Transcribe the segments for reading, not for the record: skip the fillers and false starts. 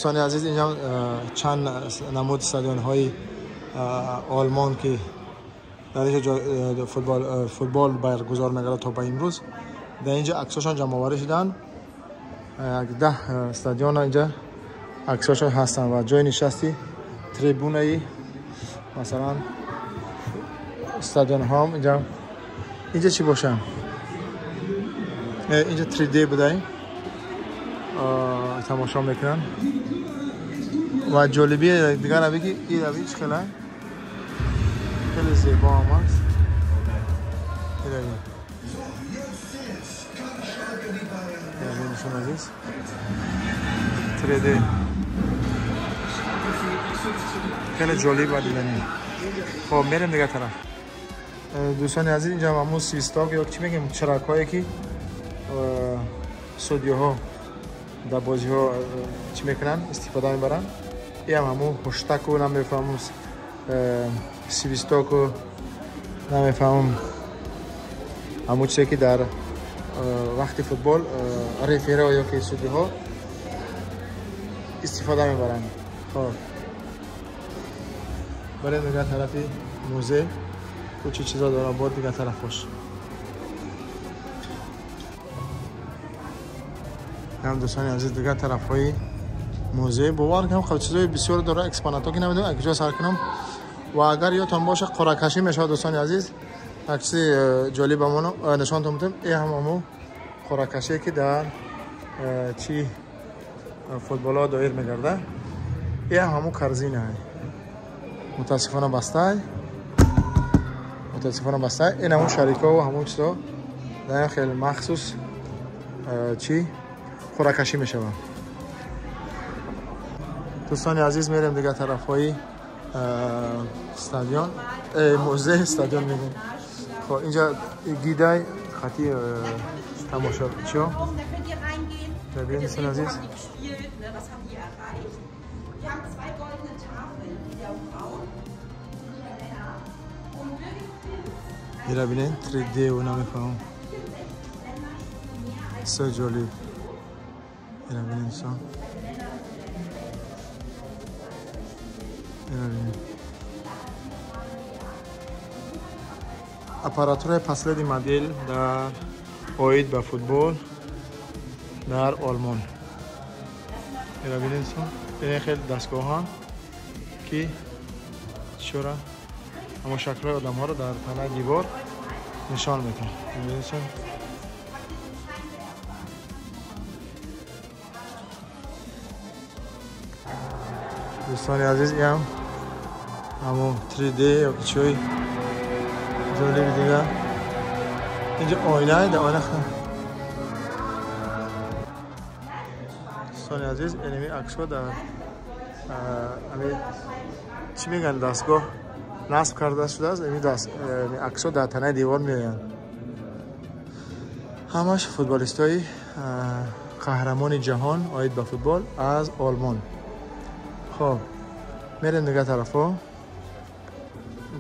Дӯстони азиз, инҷа чанд намуд стадионҳои олмон ки дар инҷа футбол баргузор мегардад то ба имрӯз, дар инҷа аксошон ҷамъоварӣ шуданд. 10 стадион инҷа аксошон ҳастанд ва ҷои нишасти трибунаи масалан стадионҳо ҳам инҷа. Инҷа чӣ бошам? Инҷа 3D будай, тамошо мекунанд. Ва ҷолибии дигар ави ки ин ави чӣ хела хеле зебо ҳам аст. Ин ави дӯстони азиз, 3D хеле ҷолиб ва диданӣ. Хоб, мерем дигар тараф. Дӯстони азиз, инҷа ҳамун свисток ё чӣ мегӯем, чиракҳое ки судиёҳо дар бозиҳо чӣ мекунанд, истифода мебаранд. Ин ҳам ҳамун ҳуштаку, намефаҳмам, свистоку, намефаҳмам, ҳамун чизе ки дар вақти футбол рефериҳо ё ки судиҳо истифода мебаранд. Хоб, барем дигар тарафи музей, ку чӣ чизо дорад бод дигар тарафош. Ҳам дӯстони азиз, дигар тарафҳои музей бовар кунам хел чизои бисёр дорад, экспонатҳо ки намедонам аз куҷо сар кунам. Ва агар ёдтон бошад, қуръакашӣ мешавад дӯстони азиз. Як чизи ҷолибамон нишонтон медиҳам. Ин ҳам ҳамун қуръакашие ки дар чи футболҳо доир мегардад. Ин ҳам ҳамун корзина, мутаассифона бастай, мутаассифона бастай. Ин ҳамун шарикҳо ва ҳамун чизҳо дар хеле махсус чи қуръакашӣ мешавад. Дӯстони азиз, мерем дигар тарафҳои стадион, музей, стадион мегӯем. Хоб, инҷа гидай хати тамошочиҳо. Бибинед дӯстони азиз. Ира бинед, 3D ва намефаҳмам, бисёр ҷолиб. Ира бинед дӯстон, ира бинед аппаратураи последний модель дар оид ба футбол дар Олмон. Ира бинед дӯстон, ин хеле дастгоҳҳо ки чора ҳамон шаклҳои одамҳоро дар танаи девор нишон медиҳанд. Бинед дӯстон, дӯстони азиз, ин ҳам ҳамон 3D ё ки чиҳои ҷолиби дигар. Инҷа оина, дар оина. Дӯстони азиз, инами аксҳо дар ами чӣ мегӯянд, дастгоҳ насб карда шудааст. Ими аксҳо дар танаи девор меоянд. Ҳамаш футболистои қаҳрамони ҷаҳон оид ба футбол аз Олмон. Хоб, мерем дигар тарафҳо.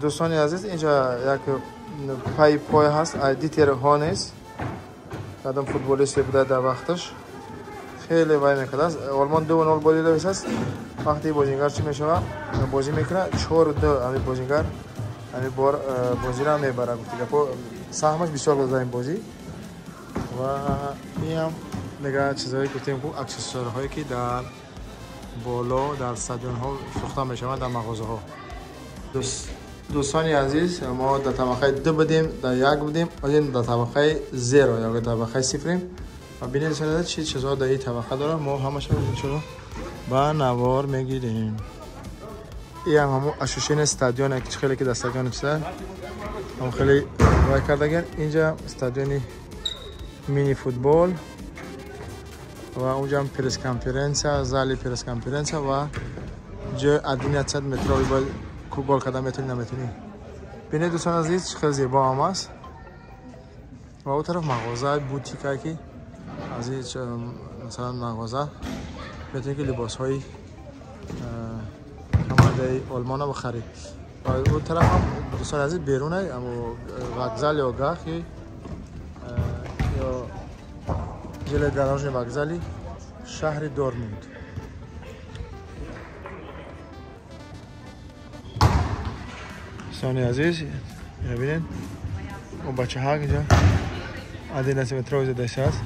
Дӯстони азиз, инҷа як пай пой ҳаст, Дитер Ҳонес, кадом футболисте буда дар вақташ хеле вай мекардааст. Олмон 2-0 болида бисаст. Вақте бозингар чӣ мешавад, бозӣ мекунад 4-2, ҳамин бозингар ҳамин бор бозиро мебарад. Гуфти гапо, саҳмаш бисёр буд дар ин бозӣ. Ва ин ҳам дигар чизҳое гуфтем, ку аксессуарҳое ки дар боло дар стадионҳо фурӯхта мешаванд, дар мағозаҳо. Дӯстони азиз, мо дар табақаи 2 будем, дар 1 будем, ҳозир дар табақаи 0 ё табақаи 0-ем. Ва бинед дӯстони азиз, чӣ чизҳо дар ин табақа дорад. Мо ҳамаша иншоалло ба навор мегирем. Ин ҳам ҳамун ощущение стадионе ки хеле ки дар стадион чиза ҳам хеле вай кардаган. Инҷа стадиони мини футбол ва онҷа ҳам пресс-конференсия, зали пресс-конференсия ва ҷои 11 метровӣ бояд гол карда метавонӣ, наметавонӣ. Бинед дӯстони азиз, чӣ хеле зебо ҳам аст. Ва он тараф мағоза, бутика ки аз ин масалан мағоза метавонӣ ки либосҳои командаи Олмонро бихарӣ. Ва он тараф ҳам дӯстони азиз беруна вокзал ё гах ё железнодорожный вокзали шаҳри Дортмунд. دوستان عزیز ببینید اون بچه ها اینجا 11 متر زده است.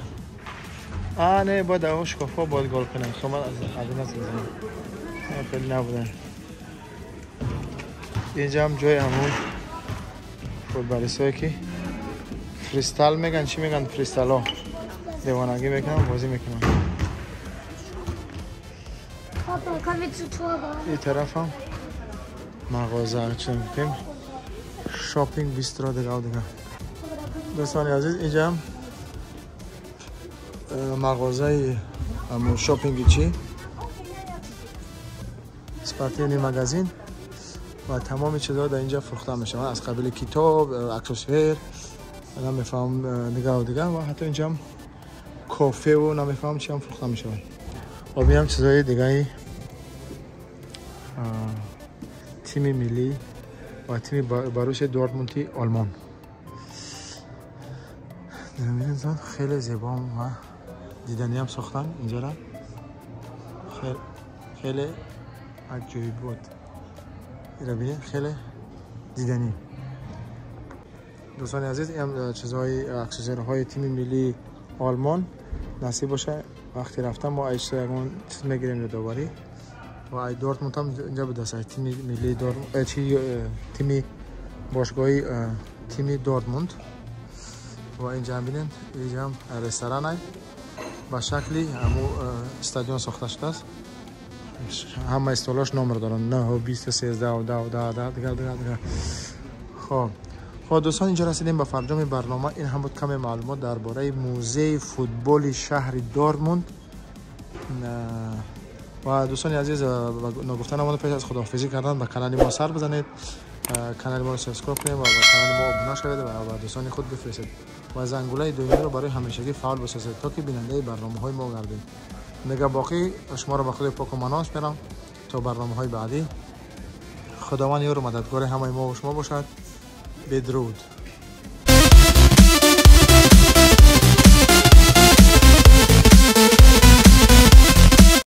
نه باید اون شکافا باید گل کنن. خب من از 11 زدم خیلی نبودن. اینجا هم جای همون فوتبالیستایی که فریستال میگن، چی میگن، فریستالا دیوانگی میکنن، بازی میکنن. این طرف هم مغازه چه میگیم shopping bistro دیگه دیگه. دوستان عزیز اینجا هم مغازه همون shopping چی спортивный магазин و تمام چیزها در اینجا فروخته میشه، از قبیل کتاب، اکسسوار، نمیفهم دیگه و دیگه، و حتی اینجا هم کافه و نمیفهم چی هم فروخته میشه. و بیام چیزهای دیگه تیم ملی و تیم باروسیا دورتموند آلمان. نمیدونم خیلی زیبا و دیدنی هم ساختن اینجا را، خیلی عجیب بود. این خیلی دیدنی. دوستان عزیز این چیزهای اکسسوارهای تیم ملی آلمان نصیب باشه وقتی رفتم ما ایش چیز میگیریم دوباره. و ای دورتموند هم اینجا به دست تیم ملی دورتموند چی تیم باشگاهی تیم دورتموند. و اینجا هم ببینید اینجا هم رستوران با شکلی همو استادیون ساخته شده است. همه استولاش نمبر دارن 9 و 20 و 13 و 10 و 10 10 دیگه دیگه دیگه. خب دوستان اینجا رسیدیم به فرجام برنامه. این هم بود کم معلومات درباره موزه فوتبال شهر دورتموند. و دوستان عزیز نگفتن نمانده پیش از خداحافظی کردن به کانال ما سر بزنید، کانال ما رو subscribe کنید و به کانال ما ابونه شوید و به دوستان خود بفرستید و زنگوله دومی رو برای همیشگی فعال بسازید تا که بیننده برنامه های ما گردید. دیگه باقی شما رو به خدای پاک و مناس میرم تا برنامه های بعدی. خداوند یار و مددگار همه ما و شما باشد. بدرود.